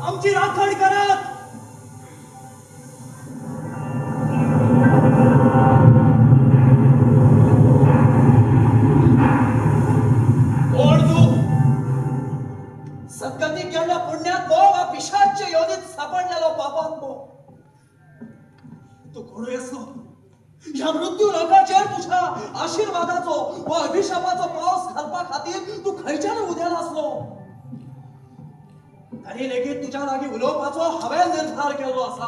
आमची राखण करात. कोण तू? सद्गती केल्ल्या पुण्यात्मो वा पिशाच्य योनीत सापडलेलो पापात्मो? तू कोणूय आसलो, ह्या मृत्यू लोकाचेर तुझ्या आशीर्वादाचो वा अभिशापाचो पावस घालपा खातीर तू खंयच्यान उदेला आसलो तरी लेगीत तुज्या लागीं उलोवपाचो हांवें निर्धार केल्लो आसा.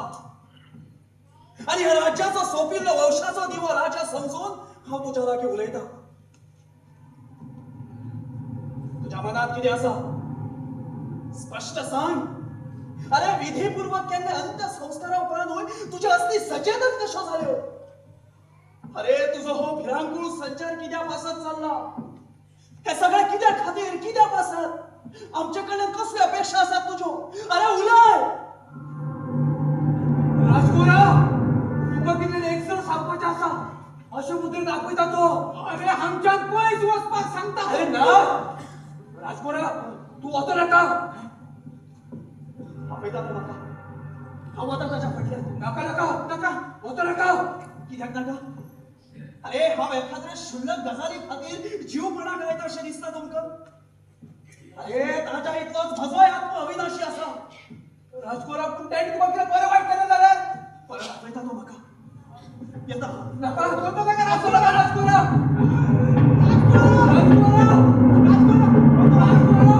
आनी ह्या राज्याचो सोंपिल्लो वंशाचो दिवो राजा समजून हांव तुज्या लागीं उलयतां. तुज्या मनांत कितें आसा स्पश्ट सांग. अरे विधीपूर्वक केल्ले अंत्यसंस्कारा उपरांतूय तुज्या अस्थी सचेतच कश्यो जाल्यो? अरे तुजो हो भिरांकूळ संचार कित्या पासत चल्ला? हे सगळें कित्या खातीर, कित्या पासत? आमचे कडल्यान कसल्यो अपेक्षा आसात तुज्यो? अरे उलय. राजगोरा, तुका कितें एकसर सांगपाचें आसा अशें मुद्रेन दाखयता तो. अरे हांगच्यान पयस वचपाक सांगता. अरे ना राजगोरा, तूं वचो नाका. आपयता तो म्हाका, हांव वता ताच्या फाटल्यान. नाका नाका नाका, वचो नाका. कित्याक नाका? अरे हांव एखाद्या क्षुल्लक गजाली खातीर जीवपणाक लायता अशें दिसता तुमकां? अरे ताच्या इतलोच म्हजोय आत्मो अविनाशी आसा. राजगोरा, पूण ताणें तुका कितें बरें वायट केलें जाल्यार? परत आपयता तो म्हाका, येता. नाका, वचो नाका राजगोरा. राजगोरा, राजगोरा, राजगोरा, राजगोरा.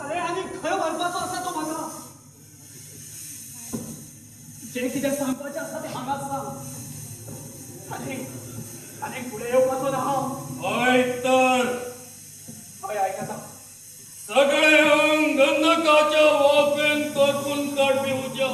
अरे आनी खंय व्हरपाचो आसा तो म्हाका? जें कितें सांगपाचें आसा तें हांगाच सांग. आनीक आनीक फुडें येवपाचो ना हांव. आयक तर. हय आयकता. सगळें अंग गंधकाच्या वाफेन करपून काडपी उज्या.